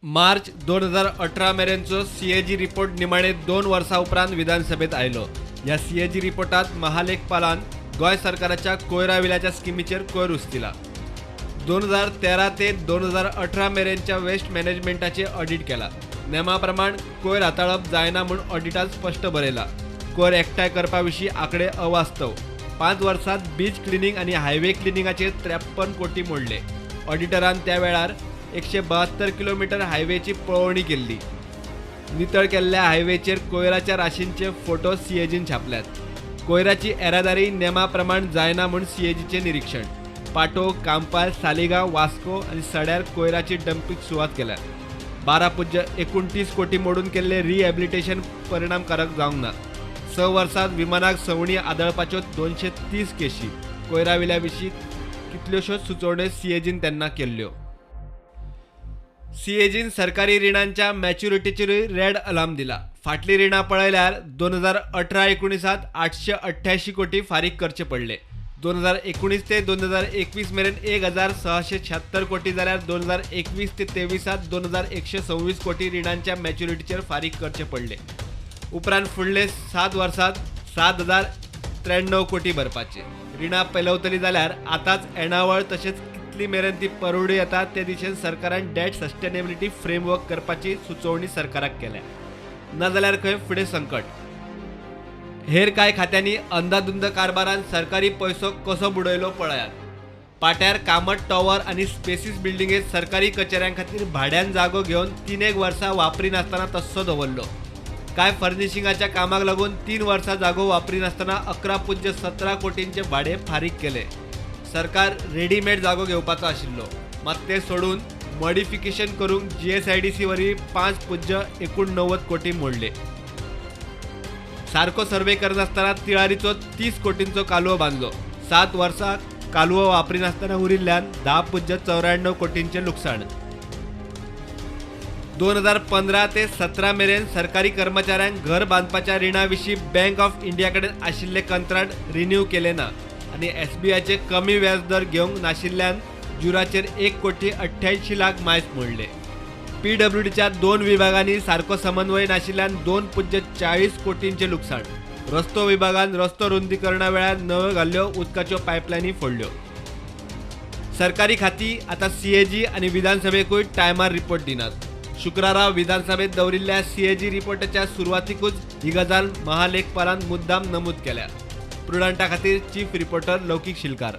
मार्च 2018 मेरेनचो CAG report निमाणे 2 वर्सां उपरांत विधानसभेत आयलो. ह्या सीएजी रिपोर्टात महालेखपालान गोंय सरकाराच्या कोयरा विल्याच्या स्किमीचेर कोयर उस्तिला. 2013 ते 2018 मेरेनच्या वेस्ट मॅनेजमेंटाचे ऑडिट केला. नेमा प्रमाण कोयर हाताळप जायना म्हूण ऑडिटात स्पश्ट बरयला. कोयर एकठांय करपा विशीं आंकडे अवास्तव. 5 वर्सांत बीच क्लिनींग आनी हायवे क्लिनिंगाचेर 53 कोटी मोडले. ऑडिटरान त्या वेळार 172 किलोमिटर हायवेची पळोवणी केल्ली. नितळ केल्ल्या हायवेचेर कोयराच्या राशींचे फोटो सीएजीन छापल्यात. कोयराची येरादारी नेमा प्रमाण जायना म्हूण सीएजीचें निरीक्षण. पाटो, कांपाल, सालिगांव, वास्को आनी सड्यार कोयराची डंपींग सुवात केल्या. 12.29 कोटी मोडून केल्ले रिहॅबिलिटेशन परिणामकारक जावंक ना. 6 वर्सांत विमानाक सवणीं आदळपाच्यो 230 केशी. कोयरा विल्या विशीं कितल्योश्योच सुचोवण्यो सीएजीन तेन्ना केल्ल्यो. सीएजीन सरकारी रिणांच्या मॅच्युरिटीचेरूय रेड अलार्म दिला. फाटलीं रिणां पळयल्यार 2018-19त 888 कोटी फारीक करचे पडले. 2019 ते 2021 मेरेन 1676 कोटी, जाल्यार 2021 ते 23त 2126 कोटी रिणांच्या मॅच्युरिटीचेर फारीक करचे पडले. उपरांत फुडले 7 वर्सात 7093 कोटी भरपाचे. रिणां पेलवतली जाल्यार आतांच येणावळ तशेंच कितली मेरेन ती परवडूं येता ते दिशेन सरकारान डेट सस्टेनेबिलिटी फ्रेमवर्क करपाची सुचोवणी सरकाराक केल्या. नाजाल्यार खंय फुडें संकट. हेर कांय खात्यांनी अंदाधुंद कारभारान सरकारी पयसो कसो बुडयलो पळयात. पाट्यार कामत टॉवर आनी स्पेसीस बिल्डिंगेत सरकारी कचेऱ्यां खातीर भाड्यान जागो घेवन तीन एक वर्सां वापरिनासतना तस्सो दवरलो. कांय फर्निशिंगाच्या कामाक लागून 3 वर्सां जागो वापरिनासतना 11.17 कोटींचे भाडें फारीक केलें. सरकार रेडीमेड जागो घेवपाचो आशिल्लो, मात तें सोडून मॉडिफिकेशन करूंक जीएसआयडीसी वरवीं 5.89 कोटी मोडले. सारको सर्वे करनासतना तिळारीचो 30 कोटींचो कालवो बांदलो. 7 वर्सां कालवो वापरिनासतना उरिल्ल्यान 10.94 कोटींचें लुकसाण. 2015 ते 17 मेरेन सरकारी कर्मचाऱ्यांक घर बांदपाच्या रिणा विशीं बँक ऑफ इंडिया कडेन आशिल्लें कंत्राट रिन्यू केलें ना आनी एसबीआयचे कमी व्याज दर घेवंक नाशिल्ल्यान जुराचेर 1 कोटी 88 लाख मायज मोडले. पीडब्ल्यूडीच्या दोन विभागांनी सारको समन्वय नाशिल्ल्यान 2.40 कोटींचें लुकसाण. रस्तो विभागान रस्तो रुंदीकरणा वेळार नव्यो घाल्ल्यो उदकाच्यो पायपलायनी फोडल्यो. सरकारी खातीं आतां सीएजी आनी विधानसभेकूय टायमार रिपोर्ट दिनात. शुक्रारा विधानसभेत दवरिल्ल्या सीएजी रिपोर्टाच्या सुरवातीकूच ही गजाल महालेखपालान मुद्दाम नमूद केल्या. प्रुडंटा खातीर चीफ रिपोर्टर लौकीक शिलकार.